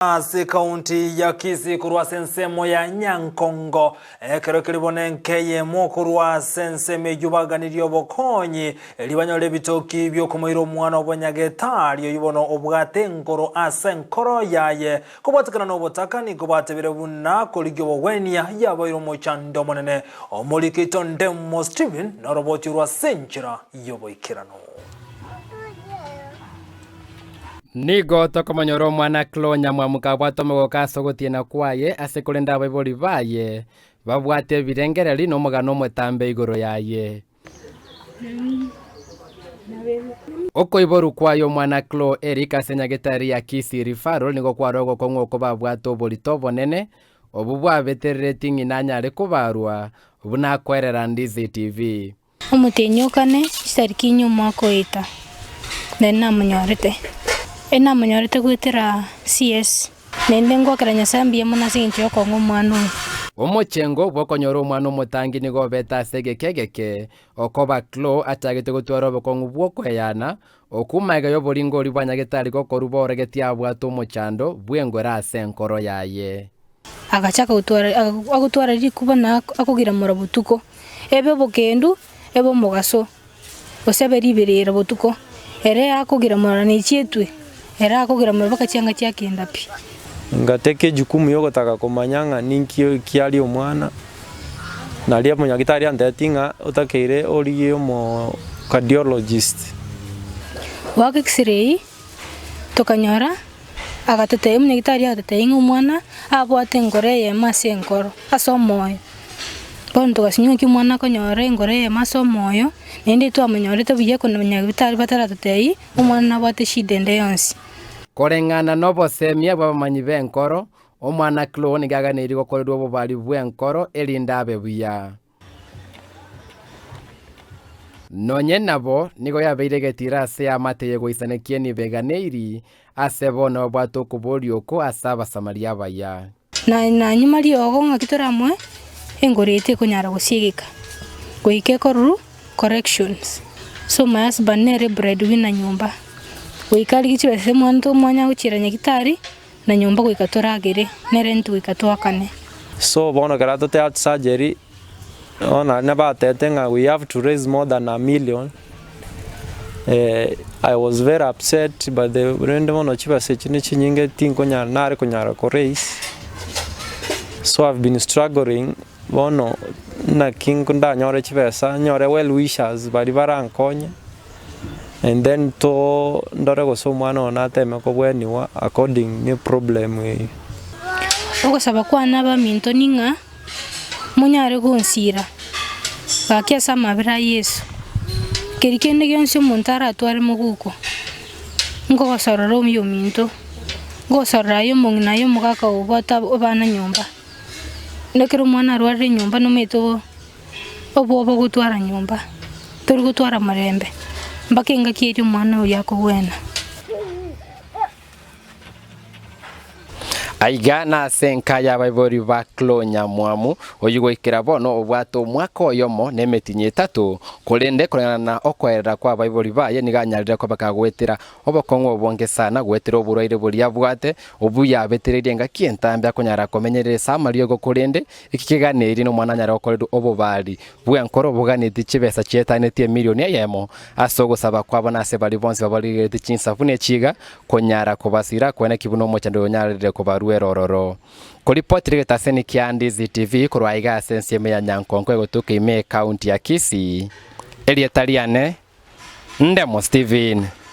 Ase ekaunti ya Kisii korwa ase ensemo ya Nyankongo, ekero keria bono enka eyemo korwa ase ensemo eyio baganirie obokonyi erio banyore ebitoki biokomoira omwana obo Nyagetari oyio bono obwate enkoro ase enkoro yaye kobwatekana nobotaka nigo batebire buna korigia obogwenia yabaire omochando omonene omoriki oito Ndemo Stephen noroboti orwa ase enchera yoboikeranu. Nigo tokomonyora omwana Chloe Nyamwamu kabwate omogoko ase ogotiena kwaye ase korende abaibori baye babwate ebirengereri na omogano omotambe igoro yaye. Okoiborwa kwaye omwana Chloe Eric ase nyagetari ya Kisii Referral nigo kware ogokong'u oko babwate oborito obonene obwo bwabetereretie ng'ina anyare kobarwa buna akoerera Ndizi TV. Omotienyi o kane, chitariki inye omwaka oeta, naende namonyorete. Enamonyorete goetera CS, naende ngoakera Nyasae mbuya mono ase engencho y'okong'a omwana oyo. Omochengo bw'okonyora omwana omotangi nigo obete ase egeka egeke, okoba Chloe achagete gotwara obokong'u bw'okoeyana, okwo magega y'oboringo oria bwa nyagetari gokorwa boorogetie abwate omochando bw'engoro ase enkoro yaye. Agachaka gotwara agotwara rikuba na akogiramora botuko, ebe obokendu, ebe omogaso, gose ebe riberera botuko, ere akogiramora nechietwe, ere akogiramora mpaka chianga chiakenda pi. Ngateka ejukumu yogotaka komanya ng'a ninki kiaria omwana, naria omonyagitari antebetie ng'a otakeire origie omo cardiologist. Goaka x-ray, tokanyora. Agatotebia omonyagitari agatotebia ng'a omwana abwate enkoro eyemo ase enkoro, ase omoyo. Bono togasinywa ng'aki omwana akonyora enkoro eyemo ase omoyo, naende twamonyorete buya ekero abanyagitari bataratotebia, omwana nabwate eshida ende yonsi. Koreng'ana nobosemia bw'abamanyi b'enkoro, omwana Chloe nigo aganeirie gokorerwa obobari bw'enkoro erinde abe buya. Nonye nabo, nigo yabeire egetiira ase eamate y'egoisanekia enibo eganeiri, ase bono babwate okoboria oko ase Abasamaria abaya. Na nanyuma riogo ng'aki toramoe engoro eye tekonyara gosiegeka goika ekoruru corrections. So my husband nere bread winner nyomba goika arigie chibesa ase omwanya agochiera nyagitari na nyomba goika toragere nere intwe goika toakane. So bono ekero atote heart surgery, bono naende nabatebete ng'a we have to raise more than a million, I was very upset but the rende bono chibesa echi nechinyinge tinkonyara nare konyara ko raise, so I've been struggling bono naki ndanyore chibesa nyore well wishers baria barankonye. And then to ndore gose omwana oyo nateme kobweniwa according ne problem eye. Ogosaba kwane abaminto ning'a monyare gonsiira gaki ase amabera a Yeso. Keri kende gionsi omonto aratware moguko, nkogosorora oyominto, ngosorora aye omong'ina aye omogaka obwate abana nyomba. Nekero omwana arwarire nyomba nomanyete Obwoba ogotwara nyomba, tori gotwara morembe, mpaka engaki eria omwana oria akogwena. Aiga nase enka y'abaibori ba Chloe Nyamwamu, oyio goikera bono obwate omwaka oyomo na emetinyi etato, korende koreng'ana na okoerera kw'abaibori baye nigo anyarire koba kagoetera obokong'u obonge sana goetera oborwaire boria abwate, obwo yabetereirie engaki entambe akonyara komenyerera ase amariogo korende Eki keganeiri nomwana anyare gokorerwa obobari bw'enkoro boganetie chibesa chietanetie emilioni eyemo ase ogosaba kwabo na ase baria bonsi babarigeretie chinsafu ne chiga konyara kobasira koeneki buna omochando oyo onyarire kobaruera ororo. Koripotire egetaseni kia Ndizi TV korwa aiga ase ensemo ya Nyankonko egotuka ime ekaunti ya Kisii, erieta riane Ndemo Stephen.